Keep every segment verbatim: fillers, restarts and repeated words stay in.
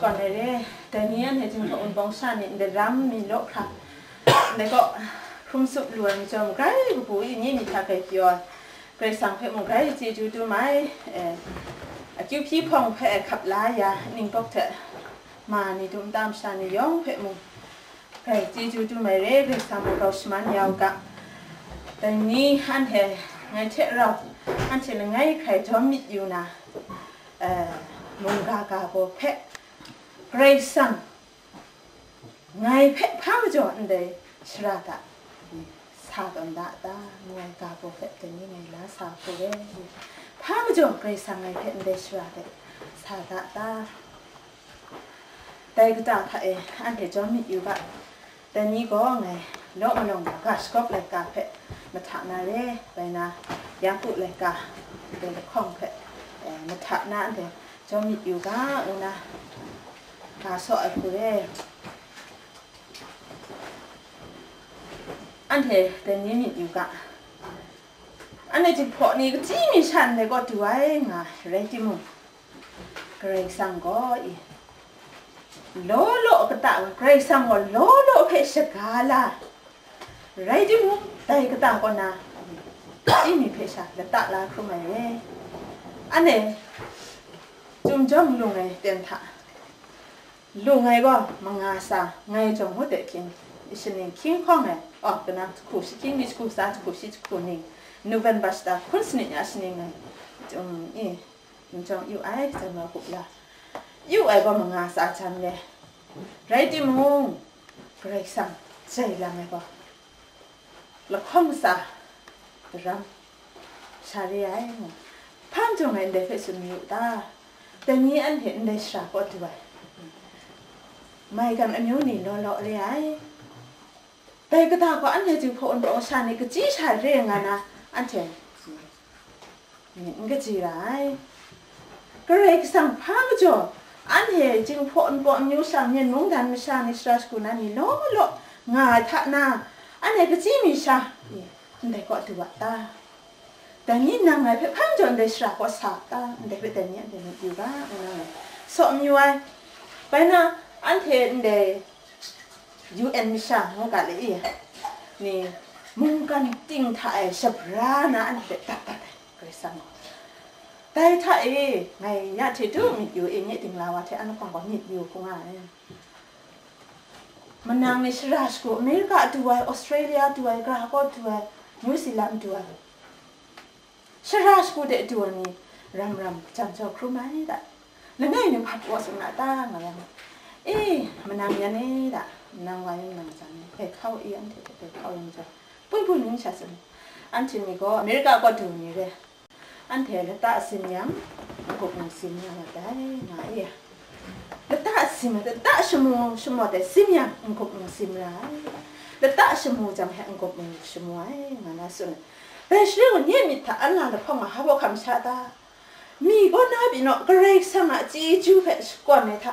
Kawn ai re, dai ni yan he jinghpaw wunpawng sha ni ndai ram mi law hkra, ndai kaw hkrum tsup lu ai majaw, magrai kabu i ni mi hta grai pyaw ai, Karai Kasang hpe mung grai chyeju dum ai, eh, akyu hpyi hpawng hpe hkap la ya, ning pawk hte ma ni dum ta masha ni yawng hpe mung, grai chyeju dum ai re, Karai Kasang mung grau shaman ya u ga. Dai ni anhte ngai hte rau, anhte langai hkrai jawm myit yu na, eh, mungga ga baw hpe, Karai Kasang ngai hpe hpa majaw ndai shara hta sa tawn da ta, ngai ga baw hpe dai ni ngai la sa hku re, hpa majaw Karai Kasang ngai hpe ndai shara hte sa da ta. Dai kata hta e, anhte jawm myit yu ga, dai ni gaw ngai law malawng ga shagawp laika hpe mahta na re, bai na, Yaku laika, dai lahkawng hpe, eh, mahta na anhte jawm myit yu ga, ngu na ga saw ai hku re. Anhte dai ni myit yu ga, anhte jinghpaw ni kachyi mi sha ndai kaw du ai nga rai timung, Karai Kasang gaw i, law law kata, Karai Kasang gaw law law hpe shaga la rai timung, dai kata kaw na, i mi hpe sha lata la hkrum ai re. Anhte Chyum jawng lung ai ten hta, lung ai gaw manga sa, ngai jawng ngut de hpyin, shaning hkying hkawng ai, oh, kanang jahku shi hkying ni jahku sa, jahku shi jahku ning, November shata hkun sanit ya shaning ai, Chyum i, n jawng yu ai, jan wa gup la, yu ai gaw manga sa jan le, rai timung, Karai Kasang jai lang ai gaw, lahkawng sa daram sha re ai, ngu. Hpa majaw ngai ndai hpe tsun mayu ta? Dai ni anhte ndai shara kaw du ai, maigan amyu ni law law re ai. Dai kata gaw anhte jinghpaw wunpawng sha ni kachyi sha re nga na, anhte myit n kaji ra ai. Karai Kasang hpa majaw, anhte jinghpaw npawng amyu sha, Myen mungdan masha ni, sara shagu na ni law law nga ai hta na, anhte kachyi mi sha, ndai kaw du wa ta? Dai ni nang ngai hpe hpa majaw ndai shara kaw sa ta? Ndai hpe dai ni anhte myit yu ga, ngu na ngai saw mayu ai. Bai na, anhte ndai U N masha ngu ga le i, ni mungkan ting hta e shabra na anhte dat dat ai, Karai Kasang gaw. Dai hta e, ngai ya hte du myit yu i, nye dingla wa hte an lahkawng gaw myit yu hku nga ai. Manang ni sara shagu, America du ai, Australia du ai, gara kaw du ai, New Zealand du ai, sara shagu de du ai ni ram ram jan jaw hkrum ai da. Langai num hpa pyi wa tsun na ta, nga yang, e, manang yan e da, manang wa yan manang jan e, bai hkau i, anhte hpe bai hkau yang jaw, pun pun ning sha tsun. Anhte ni gaw America kaw du ni re, anhte lata sim yang, n-gup n-sim nga ai dai, nga e. Lata sim, lata shamu, shamu de sim yang, n-gup n-sim ra ai. Lata shamu jang hpe n-gup n-shamu ai, nga na tsun ai. Dai shaloi gaw nye myit hta an nga lahkawng nga hpa baw hkam sha ta? Mi kaw na pyi naw, Karai Kasang a chyeju hpe shakawn ai hta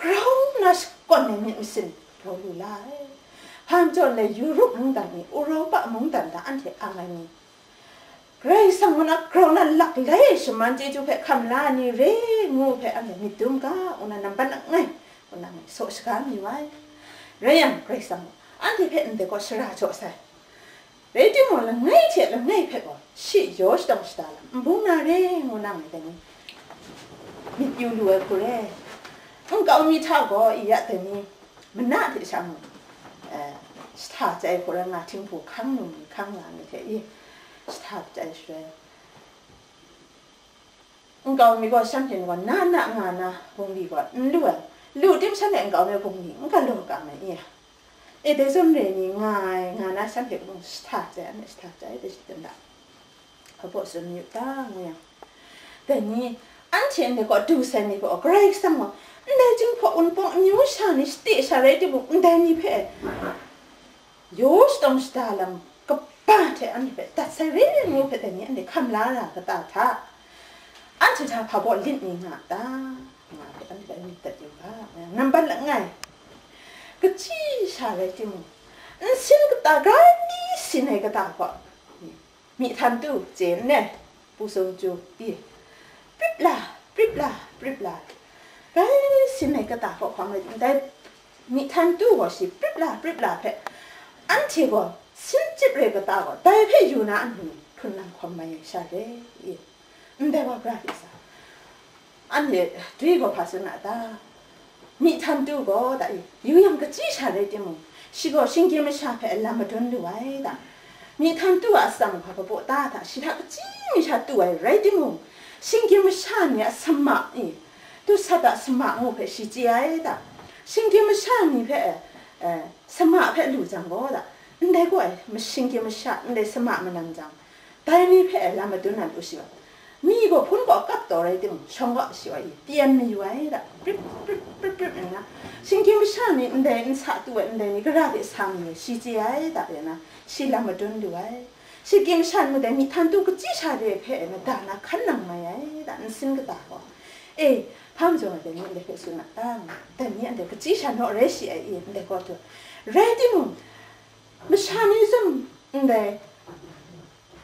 grau nna shakawn ai myit masin grau lu la ai. Hpa majaw ndai Europe mungdan ni, Europa mungdan hta anhte ang ai ni, Karai Kasang kaw na grau na laklai shaman chyeju hpe hkam la ai ni re ngu hpe anhte myit dum ga, ngu na nambat langai, ngu na ngai saw shaga mayu ai. Rai yang, Karai Kasang gaw anhte hpe ndai kaw shara jaw sai. Rai timung, langai hte langai hpe gaw shi yaw shadawng shada lam n bung na re, ngu na ngai dai ni myit yu lu ai hku re. Nkau mi hta gaw i ya dai ni, mana hte sha mung, eh, shata chyai hku rai nga, htinghpu hkang num hkang nga mi hte i, shata chyai shaloi, nkau mi gaw shanhte gaw na na nga na bungli gaw n lu ai, lu tim shanhte nkau mi bungli n galaw kang ai i, e, dai zawn re ni nga ai, nga na shanhte mung shata chyai, anhte shata chyai, dai shing dan da. Hpa baw tsun yu ta, ngu yang, dai ni, anhte ndai kaw du sai ni gaw, Karai Kasang gaw ndai jinghpaw wunpawng amyu sha ni shate sha rai timung, ndai ni hpe yaw shadawng shada lam kaba hte anhte hpe dat sai re ngu hpe, dai ni anhte hkam la ra kata hta, anhte hta hpa baw lit ni nga ta, nga hpe anhte myit dat yu ga, nambat langai, kachyi sha rai timung, nsin kata, grai sin ai kata gaw, myi htan tu chye n ne, pu sung chyu pyi, prip la, prip la, prip la, Rai sin ai kata kaw hkawm ai, dai myi htan tu gaw shi prip la, prip la hpe, anhte gaw sin chyip re kata gaw, dai hpe yu na anhte hkrun lang hkawm mai ai sha re i? Ndai wa bra hte sa, anhte dwi gaw hpa tsun a ta? Myi htan tu gaw, da i, yu yang kachyi sha rai timung, shi gaw shinggyim masha hpe lam madun lu ai da. Myi htan tu a atsam hpa kabaw ta hta, shi hta kachyi mi sha tu ai rai timung, shinggyim masha ni a sama i, tu sat a sama ngu hpe shi chye ai da. Shinggyim masha ni hpe, eh, sama hpe lu jang gaw da, ndai gaw ai, shinggyim masha, ndai sama manang jang, dai ni hpe lam madun na lu shi wa. Mi gaw hpun gaw kap taw rai timung, shawng gaw shi wa i, pyen mayu ai da, prip, prip, prip, prip, nna, shinggyim masha ni ndai nsa tu ai ndai ni gara de sa mi ai, shi chye ai da, rai na, shi lam madun lu ai. Shinggyim masha ni mung dai myi htan tu kachyi sha de hpe mada na hkan nang mai ai da, nsin kata gaw. E, hpa majaw ai dai ni ndai hpe tsun a ta? Dai ni anhte kachyi sha naw rai shi ai i, ndai gaw tu. Rai timung, masha ni zawn ndai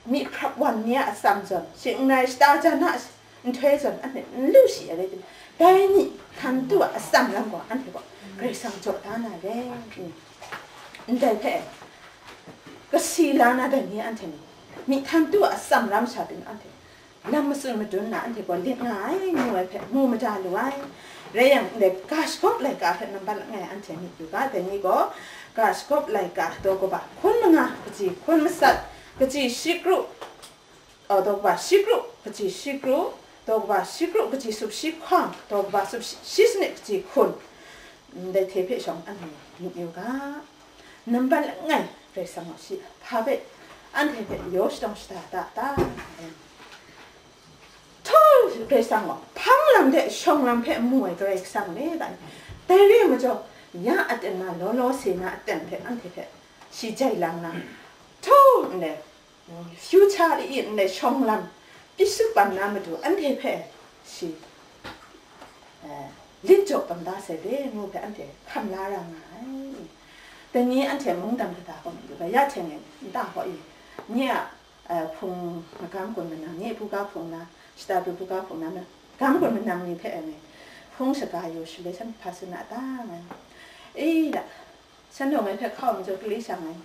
myi hprap wan ni a atsam zawn, shing n rai shata jan a nhtoi zawn, anhte n lu shi ai rai timung, dai myi htan tu a atsam lam gaw anhte gaw Karai Kasang jaw da na re. Ndai hpe kasi la na dai ni anhte ni, myi htan tu a atsam lam sha pyi anhte lam matsun madun na anhte gaw lit nga ai, ngu ai hpe mu mada lu ai. Rai yang, ndai ga shagawp laika hpe nambat langai anhte myit yu ga, dai ni gaw, ga shagawp laika daw kaba hkun manga, kaji hkun matsat, kaji shi kru, uh, daw kaba shi kru, kaji shi kru, daw kaba shi kru, kaji sup shi hkawng, daw kaba sup shi, shi sanit, kaji hkun, ndai hte hpe shawng anhte myit yu ga. Nambat langai Karai Kasang gaw shi hpa hpe anhte hpe yaw shadawng shada da ta? Htu, Karai Kasang gaw hpang lam hte shawng lam hpe mu ai Karai Kasang le da. Dai re ai majaw, ya aten na law law se na aten hte anhte hpe shi jai lang na, htu, ndai, future i ndai shawng lam, pyi su pan na matu anhte hpe shi, eh, lit jaw tam da sai de, ngu hpe anhte hkam la ra nga ai. Dai ni anhte mungdan kata gaw matu ga, ya hte ngai nta gaw i, nye a, eh, hpung magam gun manang, nye buga hpung na, shata du buga hpung na, magam gun manang ni hpe ngai hpung shaga yu shaloi, shanhte hpa tsun a ta ngai? E da, shanhte ngai hpe hkau majaw, kali shang ai,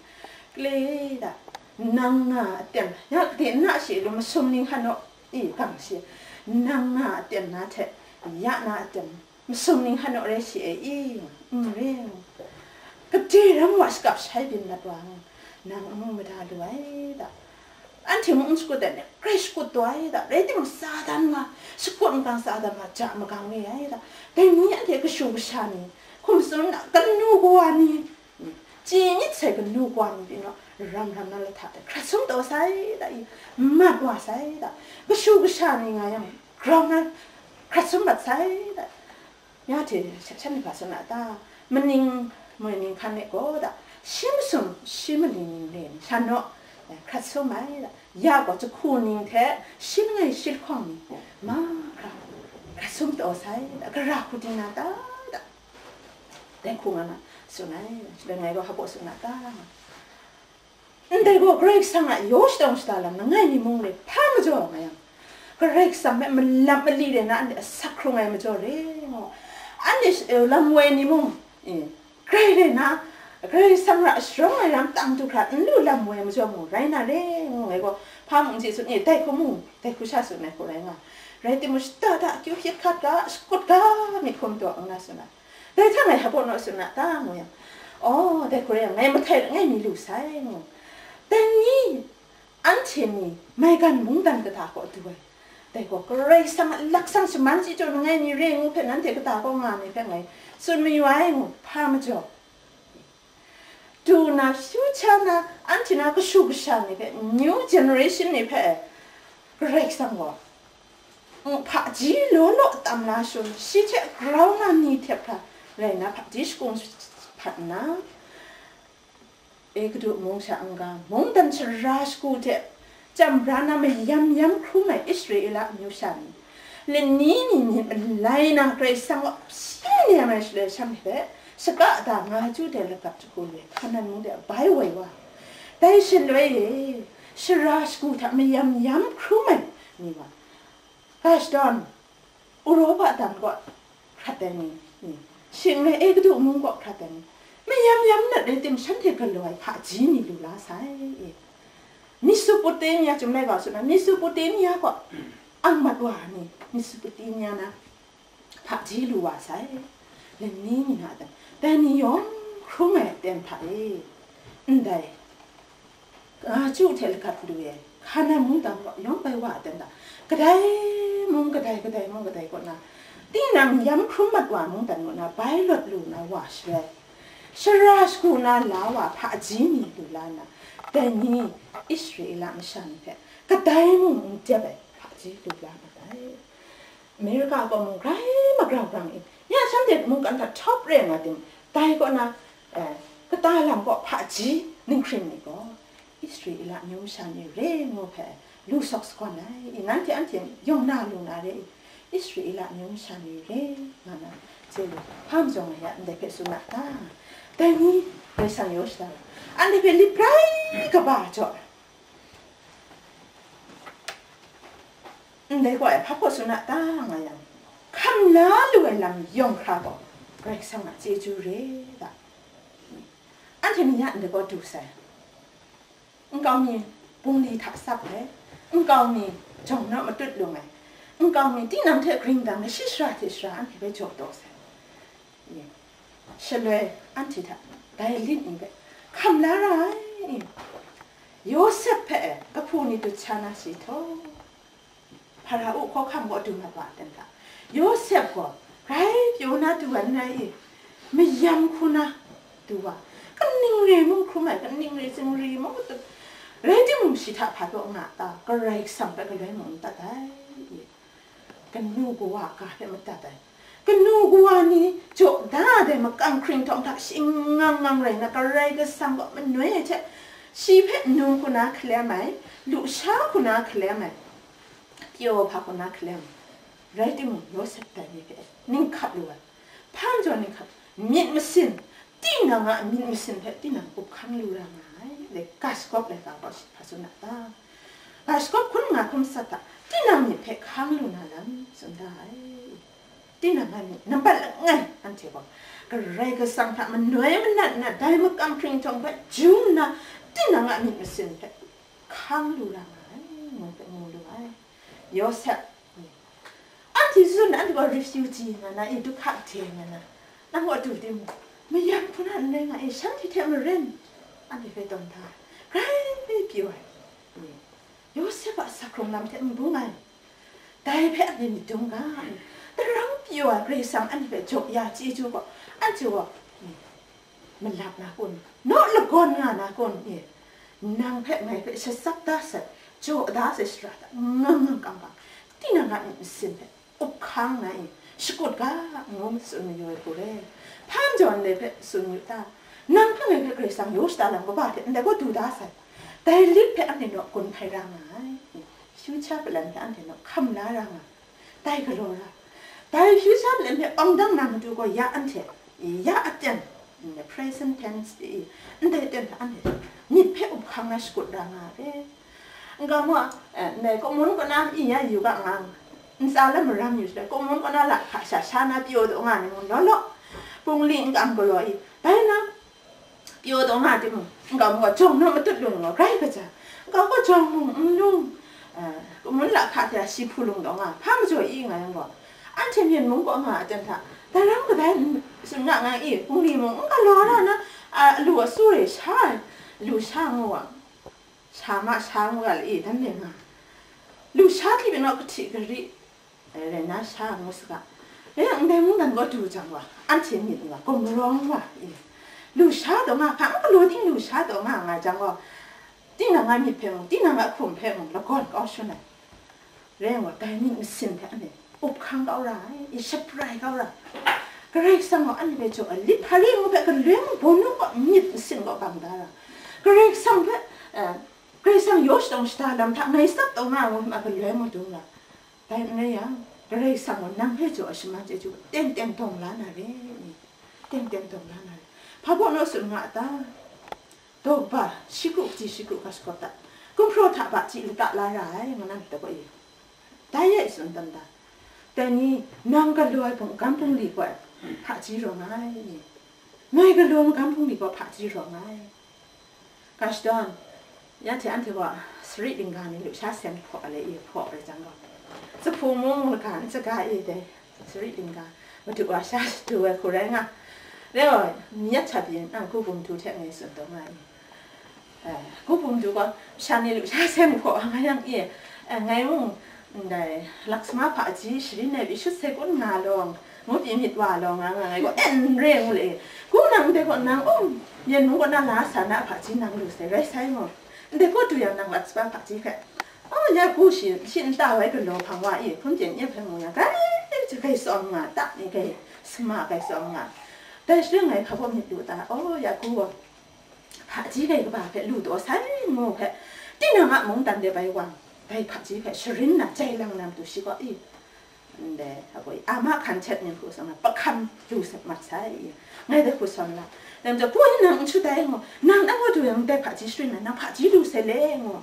kali da, nang nga aten, ya gade na shi lu masum ning hkan naw i, gang shi, nang nga aten na hte ya na aten masum ning hkan naw rai shi ai i? N re. Gade ram wa shakap shai byin mat wa, nang n mu mada lu ai da. Anhte mung n shakut ai, grai shakut taw ai da, rai timung, Satan nga, shakut n gang Satan nga ja magang re ai da. Dai ni anhte kashu kasha ni, hkum tsun na kanu kawa ni, chye myit sai kanu kawa ni pyi naw, ram ram na lahta hte hkrat sum taw sai da i, mat wa sai da. Kashu kasha ni nga yang, grau na hkrat sum mat sai da. Ya hte sha-, shanhte hpa tsun a ta? Maning moi ning hkan e gaw da, shi masum shi maning ning re ni sha naw, eh, hkrat sum ai da. Ya gaw jahku ning hte shi langai shi lahkawng ni mahkra hkrat sum taw sai da, gara hku ting na ta da? Dai hku nga na tsun ai, shaloi ngai gaw hpa baw tsun a ta? Ndai gaw Karai Kasang a yaw shadawng shada lam langai mi mung re, hpa majaw nga yang, Karai Kasang hpe malap mali re na anhte asak hkrung ai majaw re ngu, anhte sh-, eh, lam woi ni mung, eh, grai re na, Karai Kasang ra sharawng ai ram tang du hkra n lu lam woi majaw mung rai na re ngu, ngai gaw hpa mung hte tsun, eh, dai hku mung, dai hku sha tsun ai hku rai nga. Rai timung, shada da akyu hkyit hkat ga, shakut ga myit hkum taw nna tsun ai. Dai hta ngai hpa baw naw tsun a ta ngu yang, aw, dai hku rai yang, ngai mahtai langai mi lu sai ngu. Dai ni, anhte ni maigan mungdan kata kaw du ai, dai gaw Karai Kasang a laksang shaman chyeju langai mi re ngu hpe nanhte kata kaw nga ai hpe ngai tsun mayu ai ngu, hpa majaw, du na, future na, anhte na kashu kasha ni hpe, new generation ni hpe, Karai Kasang gaw, mm, hpaji law law tam na shun, shi hte grau na ni htep hkra rai na, hpaji shakung hpat nna, Egutu mung sha n-ga, mungdan sara shagu hte chyam bra na mayam yam hkrum ai Israela amyu sha ni, lani ni myit malai na Karai Kasang a pyi nem ai shaloi shanhte hpe, shaka da nga chyu de lakap jahku lu ai, Hkanan mung de bai woi wa. Dai shaloi e, sara shagu hta mayam yam hkrum ai ni wa, Ashdod, Uropa dan kaw, hkrat ai ni, ni, shing rai e kadu mung kaw hkrat ai ni, mayam yam nat rai tim, shanhte galaw ai hpaji ni lu la sai, e. Mesopotamia, chyum lai ga sut na, Mesopotamia kaw ang mat wa ni, Mesopotamia na hpaji lu wa sai, lani mi na aten, dai ni yawng hkrum ai aten hta e, ndai, a, Ju hte lagat lu e, Hkanan mungdan kaw yawng bai wa ai ten ta, kadai mung kadai, kadai mung kadai kaw na, tinang yam hkrum mat wa mungdan kaw na bai lawt lu na wa shaloi, shara shagu na la wa hpaji ni lu la na, dai ni Israela masha ni hpe kadai mung n dep ai hpaji lu la mat ai. Amerika kaw mung grai magrau grang i, ya shanhte mungkan hta top re nga tim, dai kaw na, eh, kata lam kaw hpaji ninghkring ni gaw, Israela amyu masha ni re ngu hpe lu sawk sagawn ai, i, nanhte anhte yawng na lu na re i, Israela amyu masha ni re nga na, chye lu, hpa majaw nga ya, ndai hpe tsun na ta? Dai ni, Karai Kasang yaw shada, anhte hpe lit grai kaba jaw, ndai gaw e, hpa hpaw tsun na ta nga yang, hkam la lu ai lam yawng hkra gaw, Karai Kasang a chyeju re ga, anhte ni ya ndai gaw du sai. Nkau mi bungli hta sap ai, nkau mi jawng naw matut lung ai, nkau mi tinang hte gring dang ai, shi shara hte shara anhte hpe jaw taw sai. Shaloi anhte hta dai lit ni hpe hkam la ra ai. Yawsep hpe kahpu ni dut sha na shi htaw, Hparao hkawhkam kaw du mat wa ai ten hta, Yawsep gaw grai pyaw na du ai n rai i, mayam hku na du wa, kaning re mung hkrum ai, kaning re zingri mung matut, rai timung, shi hta hpa taw nga a ta? Karai Kasang hpe galoi mung n tat ai, kanu kawa ga hpe madat ai, kanu kawa ni jaw da ai makam hkringhtawng hta shing ngang ngang rai na, Karai Kasang gaw manoi ai hte, shi hpe nu hku na hkalem ai, lusha hku na hkalem ai, pyaw hpa hku na hkalem, rai timung, Yawsep dai ni hpe ning hkap lu ai. Hpa majaw ning hkap? Myit masin, tinang a myit masin hpe tinang up hkang lu ra nga ai. Dai ga shagawp laika gaw shi hpa tsun a ta? Ga shagawp hkun nga hkun matsat hta, tinang myit hpe hkang lu na lam tsun da ai. Tinang a myit nambat langai anhte gaw Karai Kasang hta manoi manat nna, dai makam hkringhtawng hpe jum nna, tinang a myit masin hpe hkang lu ra nga ai, ngu hpe mu lu ai. Yawsep, anhte tsun, anhte gaw refugee nga na i, du hka de nga na, nang gaw du timung, mayam hku na n rai nga i, shanhte hte maren anhte hpe tawn da ai, grai pyaw ai. Yawsep a asak hkrung lam hte n bung ai, dai hpe anhte myit dum ga, tarang pyaw ai Karai Kasang anhte hpe jaw ya chyeju gaw, anhte gaw malap na kun, naw lagawn nga na kun e? Nang hpe ngai hpe shasak da sai, jaw da sai shara hta ngang ngang kang kang, tinang a myit masin hpe up hkang na e, shakut ga, ngu tsun mayu ai hku re. Hpa majaw ndai hpe tsun yu ta? Nang hpe ngai hpe Karai Kasang yaw shada lam kaba hte ndai gaw du da sai, dai lit hpe anhte naw gun hpai ra nga ai, future plan hpe anhte naw hkam la ra nga ai. Dai galaw ra, dai future plan hpe awng dang na matu gaw, ya anhte, ya aten, present tense i, ndai aten hta anhte myit hpe up hkang na shakut ra nga ai. N-ga mu, eh, ndai kamun kaw na i ya yu ga nga, ntsa lam maram yu shaloi, kamun kaw na lahka sha sha na pyaw taw nga ai ni mung law law, bungli n-kam galaw i, bai na, pyaw taw nga timung, nkau mung gaw jawng naw matut lung gaw grai kaja, nkau gaw jawng mung n lung, eh, kamun lahka hte shi hpu lung taw nga, hpa majaw i nga yang gaw, anhte Myen mung kaw nga ai aten hta, dai ram kadai n tsun nga nga i, bungli mung n galaw na na, a, alu asu re sha ai, lu sha ngu wa, sha ma sha ngu ga le i, dan le nga, lu sha hti pyi naw kahti gari, rai na sha ngu saga. E, ndai mungdan gaw du jang wa, anhte myit wa, gumrawng wa, e, lu sha taw nga hkang, galaw ting lu sha taw nga nga jang gaw, tinang a myit hpe mung, tinang a hkum hpe mung lagawn kau shangun ai. Rai wa, dai myit masin hpe anhte up hkang kau ra ai, e, shabrai kau ra ai. Karai Kasang gaw anhte hpe jaw ai, lit hpa ri ngu hpe galoi mung, bawnu gaw myit masin gaw bang da ra. Karai Kasang hpe, eh, Karai Kasang yaw shadawng shada lam hta ngai sat taw nga ngu hpe galoi mung dum ra. Dai n rai yang, Karai Kasang gaw nang hpe jaw ai shaman chyeju teng teng dawng la na re, teng teng dawng la na re. Hpa baw naw tsun nga a ta? Daw kaba, shi kru kaji shi kru ga shakawt dat, gumhpraw hta ba chyi lata la ra ai, nga na myit dai gaw e. Dai e tsun dan da. Dai ni, nang galaw ai hpung, magam hpung li gaw hpaji rawng ai. Ngai galaw magam hpung li gaw hpaji rawng ai. Ga shadawn, ya hte anhte gaw sarit lingga ni lusha seng hpaw ai le, i hpaw ai jang gaw, jahpu mung laga n jaga e dai sarit lingga, Madu wa sha shadu ai hku rai nga. Rau, myit sha pyi, nang Kubum Du hte ngai tsun taw nga ai. Eh, Kubum Du gaw, sha ni lusha seng hpaw nga yang e, eh, ngai mung, ndai, laksama hpaji sharin ai pyi shut sai kun nga lawng, ngu pyi myit wa lawng nga nga ngai gaw, en re ngu le. Ku nang ndai gaw nang, um, yen mung kaw na la sa na hpaji nang lu sai, rai sai mung. Ndai gaw du yang nang laksama hpaji hpe, oh, ya ku shi, shi nta wai galaw hpang wa e, hpun pyen e hpe mu yang, gai, gai tsawm nga, tak ni gai, sama gai tsawm nga. Dai shaloi ngai hpa baw myit lu ta, oh, ya ku gaw, hpaji gai kaba hpe lu taw sai ngu hpe, tinang a mungdan de bai wang, dai hpaji hpe sharin na jai lang na matu shi gaw, i, ndai, a gaw, ama hkan htet ning hku sa na, pahkam lu sa mat sai, i, ngai dai hku sawn la. Dai majaw, ku nang n shu dai ngu, nang na wa du yang dai hpaji sharin na, nang hpaji lu sai le ngu.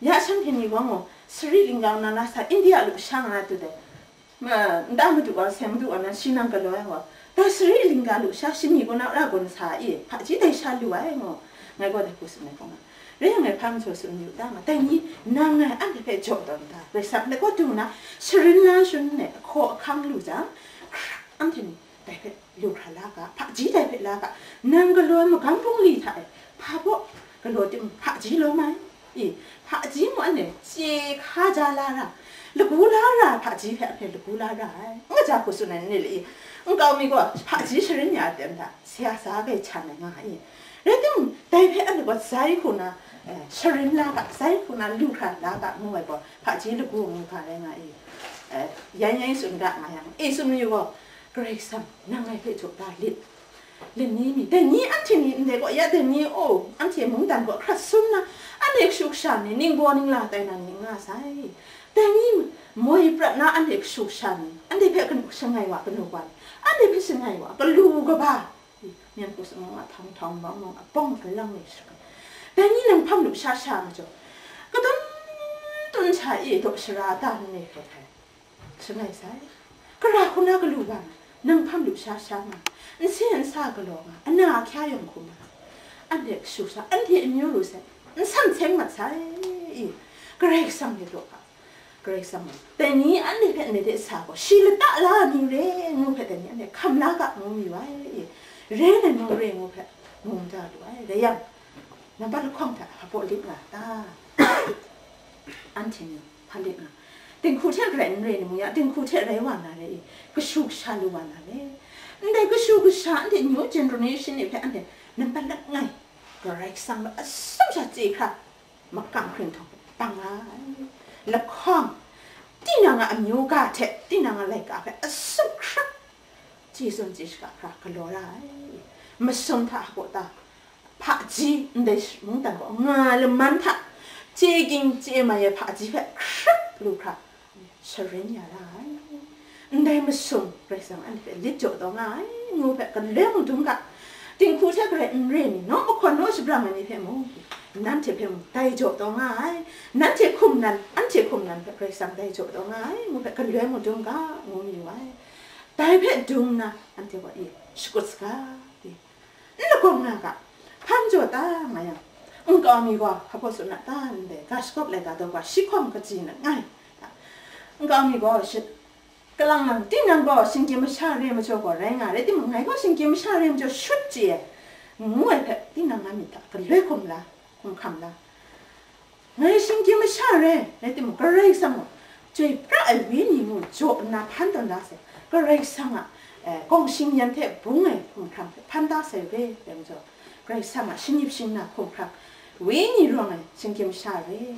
Ya shanhte ni gaw ngu, sarit lingga na la sa, India lusha nga tu dai. Ma, nta madu wa, seng madu wa nan shi nang galaw ai wa, dai sarit lingga lusha shani kaw na ra gun sa e, hpaji dai sha lu ai ngu, ngai gaw dai hku tsun ai hku nga. Rai yang ngai hpa majaw tsun yu ta ma, dai ni nang ngai anhte hpe jaw tawn ta, Karai Kasang ndai gaw du na, sharin la shun ai, ahkaw ahkang lu jang, hkra, anhte ni dai hpe lu hkra la ga, hpaji dai hpe la ga, nang galaw ai magam hpung li hta e, hpa baw galaw tim hpaji lawm ai, i, hpaji ngu anhte chye hka ja la ra, lagu la ra, hpaji hpe anhte lagu la ra ai, n kaja hku tsun ai ni le i, nkau mi gaw hpaji sharin ya ai ten hta, sa ya sa gai htan ai nga i, rai timung, dai hpe anhte gaw zai hku na, eh, sharin la ga, zai hku na lu hkra la ga ngu ai gaw, hpaji lagu ngu ga rai nga i, eh, yan yan tsun ga nga yang, e tsun mayu gaw, Karai Kasang, nang ngai hpe jaw ta lit. Lit ni mi, dai ni anhte ni ndai gaw, ya dai ni, oh, anhte mungdan gaw hkrat sum na, anhte kashu kasha ni, ningbaw ningla tai na ni nga sai. Dai ni moi prat na anhte kashu kasha ni, anhte hpe kanu, shangai wa kanu wa, anhte hpe shangai wa, galu kaba, myen hku sumung a htawng htawng bawng bawng a bawng a lang ni shang. Dai ni nang hpam lu sha sha majaw, kadun tun sha e daw shara ta n re hkrai hkrai. Shangai sai. Gara hku na galu wa na, nang hpam lu sha sha nga, nse nsa galaw nga, ana ahkya yawng hku nga, anhte kashu sha, anhte amyu lu sai, n san seng mat sai, i, Karai Kasang hte daw hka, Karai Kasang, dai ni anhte hpe ndai de sa gaw, shi lata la ni re ngu hpe, dai ni anhte hkam la ga ngu mayu ai, i, re ai mung re ngu hpe, mu mada lu ai, rai yang, nampat lahkawng hta hpa baw lit nga ta? Anhte ni hpa lit nga, dinghku hte garai n re ni mung ya, dinghku hte rai wa na re i, kashu kasha lu wa na re. Ndai kashu kasha anhte new generation ni hpe anhte nampat langai, Karai Kasang gaw atsum sha chye hkra, makam hkringhtawng hpe bang nga ai. Lahkawng, tinang a amyu ga hte tinang a laika hpe atsum hkra chye tsun chye shaga hkra galaw ra ai. Masum hta hpaw ta, hpaji ndai mungdan gaw nga laman hta, chye ging chye mai ai hpaji hpe hkrat lu hkra, sharin ya ra ai. Ndai masum Karai Kasang anhte hpe lit jaw taw nga ai, ngu hpe galoi mung dum ga, dinghku hte garai n re ni, naw mahkawn naw shabrang ai ni hpe mung, nanhte hpe mung dai jaw taw nga ai, nanhte hkum nan, anhte hkum nan hpe Karai Kasang dai jaw taw nga ai, ngu hpe galoi mung dum ga, ngu mayu ai. Dai hpe dum nna, anhte gaw e shakut saga, n lagawng nga ga, hpa majaw ta nga yang, nkau mi gaw hpa baw tsun na ta ndai, ga shagawp laika daw ga shi hkawm kaji langai, nkau mi gaw shi, kalang lang, tinang gaw shinggyim masha re majaw gaw rai nga, rai timung, ngai gaw shinggyim masha re majaw shut chye ai, ngu ai hpe, tinang a myit hta galoi hkum la, hkum hkam la. Ngai shinggyim masha re, rai timung, Karai Kasang gaw chyoi pra ai wenyi mung jaw nna hpan tawn da sai, Karai Kasang a, eh, gawng shing yan hte bung ai hkumhkrang hpe hpan da sai re, dai majaw, Karai Kasang a shinggyim shingna hkumhkrang wenyi rawng ai shinggyim masha re,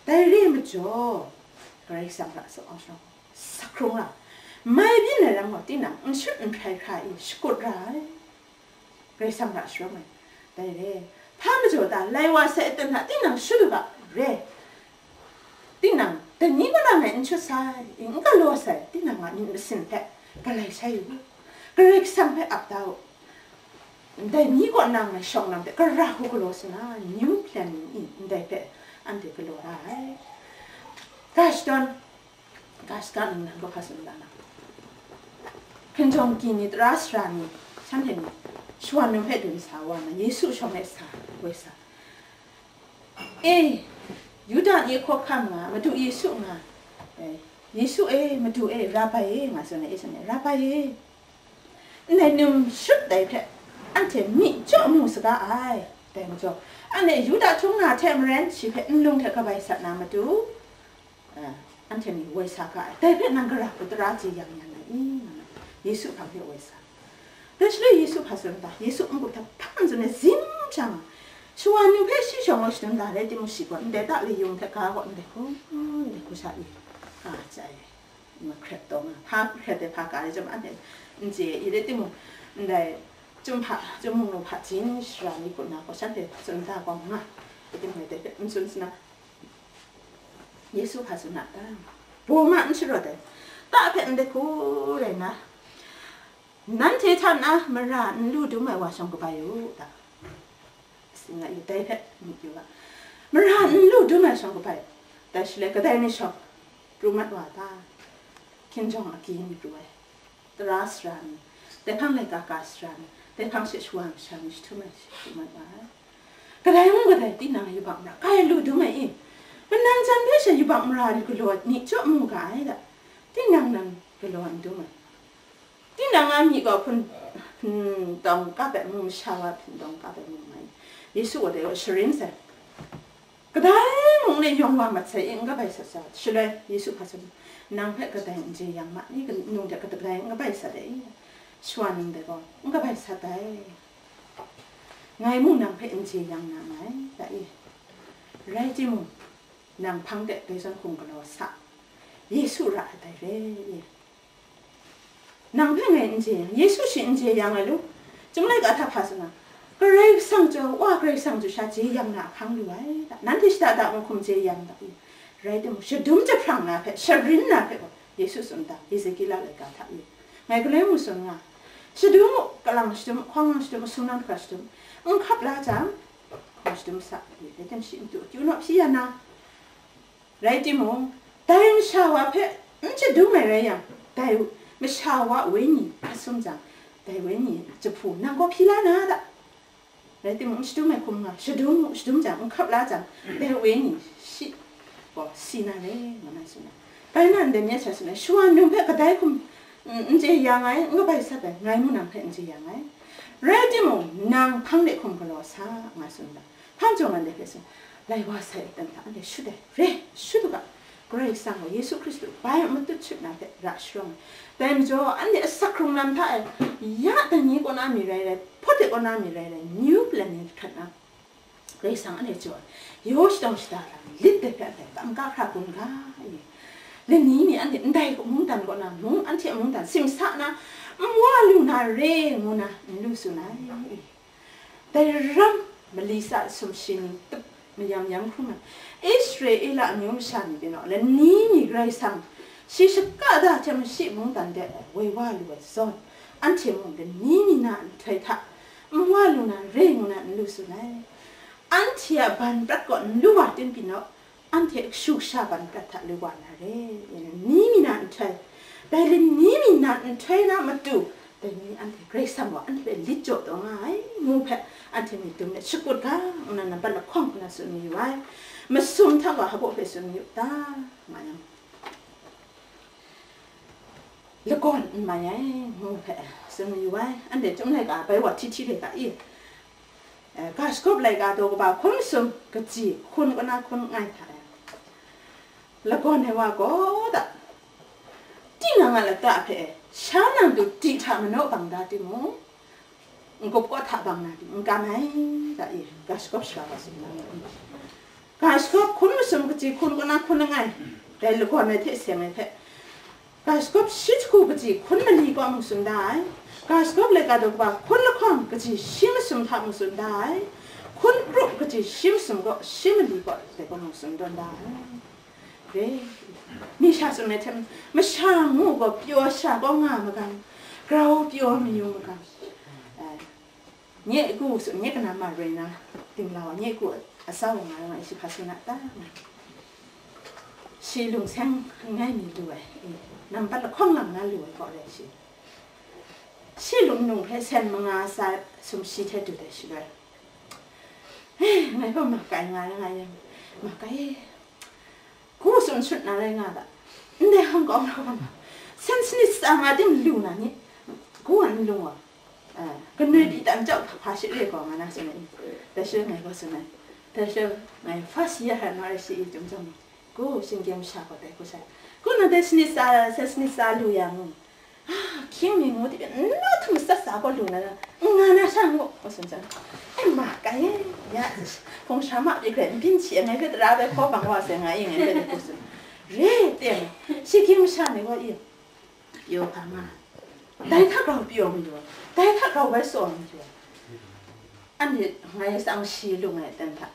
dai re majaw, Karai Kasang hta sa-, sakrung la, mai byin ai lam gaw tinang n shut n hkrai hkra i shakut ra ai. Karai Kasang hta sharawng ai, dai re. Hpa majaw ta, lai wa sai aten hta tinang shut u ga, re. Tinang, dai ni kaw na ngai n shut sai, n galaw sai, tinang a myit masin hpe galai shai u. Karai Kasang hpe ap da u. Dai ni kaw na ngai shawng lam hte, gara hku galaw sa na, new plan ni, ndai hpe anhte galaw ra ai. Ga shadawn, Ga shaka ningnan gaw hpa tsun da na. Hkinjawng ki ni, tara sara ni, shanhte ni, shawa num hpe dun sa wa na, Yesu shawng e sa, woi sa. E, Yuda ni hkawhkam nga, Madu Yesu nga, e, Yesu e, Madu e, Rabai e, nga tsun ai e, shanhte, Rabai e, ndai num shut dai hpe, anhte myi jaw mu saga ai. Dai majaw, anhte Yuda htung na hte maren shi hpe nlung hte kabai sat na matu, a, anhte ni woi sa ga ai. Dai hpe nang gara hku tara jeyang yan ai i? Nga na, Yesu hpang hpe woi sa. Dai shaloi Yesu hpa tsun ta? Yesu n-gup hta hpa n tsun ai zim jang, shawa ni hpe shi shawng gaw shadun da, rai timung, shi gaw ndai ta layung hte ga gaw ndai hku, ndai hku sha i, a, chye ai. Mahkret taw nga, hpa hkret ai hpa ga rai chyam, anhte n chye i, rai timung, ndai chyum hpa, chyum mung nu hpa, jin shara ni hku nna gaw shanhte tsun da gaw nga, rai timung, dai hpe n tsun sa na, Yesu hpa tsun a ta? Baw ma n sharawt ai, ta hpe ndai hku rai nna, nanhte hta na mara n lu dum ai wa shawng kabai u ta? Nga yu, dai hpe myit yu ga, mara n lu dum ai shawng kabai, dai shaloi kadai ni shawng pru mat wa ta? Hkinjawng agyi ni pru ai, tara sara ni, dai hpang laika ka sara ni, dai hpang she shawa masha ni jahtum ai she pru mat wa ai. Kadai mung kadai tinang yubak mara kai lu dum ai i? Kanan jan hpe she yubak mara galaw ni jaw mu ga ai da, tinang nan galaw n dum ai. Tinang a myi gaw hpun, hpun tawng kap ai mung, masha wa hpun tawng kap ai mung nga ai. Yesu gaw dai gaw sharin sai. Kadai mung ni yawng wa mat sai i, n kabai sat sa. Shaloi Yesu hpa tsun, nang hpe kadai n jeyang ma ni? Nung hte kadai n kabai sat ai i? Shawa num dai gaw n kabai sat ai. Ngai mung nang hpe n jeyang na nngai, da i? Rai timung, nang hpang de dai zawn hkum galaw sa. Yesu ra ai dai re i? Nang hpe ngai n jeyang, Yesu shi n jeyang ai lu? Chyum laika hta hpa tsun na? Karai Kasang chyawm, Wa Karai Kasang chyawm sha jeyang na ahkang lu ai ta? Nanhte shada da mung hkum jeyang da i? Rai timung, shadum jahprang na hpe, sharin na hpe gaw Yesu tsun ta? Ezekiela laika hta i? Ngai galoi mung tsun nga, shadum u, kalang shadum, hkawng lang shadum, sumnang hkra shadum, n hkap la jang, hkawng shadum sa, rai tim shi n tu, akyu naw hpyi ya na? Rai timung, dai masha wa hpe n shadum ai rai yang, dai masha wa wenyi hpa sum jang, dai wenyi jahpu nang gaw hpyi la na da? Rai timung, n shadum ai hkum nga, shadum, shadum jang, n hkap la jang, dai wenyi shi gaw si na re, nga na tsun ai. Bai na ndai myit sha tsun ai, shawa num hpe kadai hkum, mm, n jeyang ai, n kabai sat ai, ngai mung nang hpe n jeyang ai. Rai timung, nang hpang de hkum galaw sa, nga tsun ai. Hpang jawng anhte hpe tsun, lai wa sai aten hta anhte shut ai, re, shut u ga, Karai Kasang gaw Yesu Hkristu bai matut shut na hpe ra sharawng ai. Dai majaw, anhte asak hkrung lam hta e, ya dai ni kaw na mi rai rai, hpawt de kaw na mi rai rai, new planet hkrat na, Karai Kasang anhte jaw ai, yaw shadawng shada lam lit de hpe anhte kamka hkra gun ga i? Lani mi anhte ndai mungdan kaw na, mung, anhte a mungdan simsa na, n wa lu na re ngu na n lu tsun ai. Dai ram mali tsa sumshi ni tup mayam yam hkrum ai Israela amyu masha ni pyi naw, lani mi Karai Kasang shi shaka da hte mashi mungdan de woi wa lu ai zawn, anhte mung lani mi na nhtoi hta n wa lu na re ngu na n lu tsun ai. Anhte a ban prat kaw n lu wa tin pyi naw, anhte kashu kasha ban prat hta lu wa na re, lani mi na nhtoi, dai lani mi na nhtoi na matu, dai ni anhte Karai Kasang gaw anhte hpe lit jaw taw nga ai, ngu hpe anhte myit dum let shakut ga, ngu na nampat lahkawng hku na tsun mayu ai. Masum hta gaw hpa baw hpe tsun mayu ta, nga yang, lagawn n mai ai, ngu hpe tsun mayu ai. Anhte Chyum laika bai wa hti hti rai ga i? Eh, Ga Shagawp laika daw kaba hkun masum kaji hkun kaw na hkun langai hta e, lagawn ai wa gaw da, tinang a lata hpe sha nang tu di hta manaw bang da timung, n-gup kaw hta bang na ting n kam ai, da i? Ga Shagawp shara wa tsun na, Ga Shagawp hkun masum kaji hkun kaw na hkun langai, dai lagawn ai hte seng ai hte, Ga Shagawp shi jahku kaji hkun mali kaw mung tsun da ai, Ga Shagawp laika daw kaba hkun lahkawng kaji shi masum hta mung tsun da ai, hkun pru kaji shi masum kaw shi mali kaw dai kaw mung tsun tawn da ai. Re, mi sha tsun ai hte, masha ngu gaw pyaw sha kaw nga magang, grau pyaw mayu magang, ai, nye ku tsun, nye kanam ma roi na, dinglau ai, nye ku atsau nga ai, shi hpa tsun a ta? Shi lung seng n ngai mi lu ai, e, nampat lahkawng lang na lu ai kaw rai shi. Shi lung nung hpe sen manga sa sumshi hte dut ai shaloi, e, ngai gaw makai nga ai, ngai yang, makai, ku tsun shut na rai nga ga, ndai hang kaw na gaw, sen sanit sa nga tim lu na ni, ku wan n lung wa, e, kanoi pyi tan jau hpa shi re gaw nga na tsun ai, dai shaloi ngai gaw tsun ai, dai shaloi ngai first year hkra na rai shi i, chyum chyum, ku shinggyim sha gaw dai ku sha, ku na dai sanit sa, sen sanit sa lu yang, a, hkying mi ngu di, n na htum matsat sa gaw lu na, n nga na sha ngu, ngu tsun jang, e, makai e, ya, hpung sha ma pyi hkrai n byin hti ai, ngai hpe tara bai hkaw bang wa sai, nga i, ngai hpe ni ku tsun, re teng, shi hkying masha ni gaw i, pyaw hpa nga, dai hta grau pyaw mayu ai, dai hta grau bai tsaw mayu ai, anhte ngai tsang shi lung ai ten hta,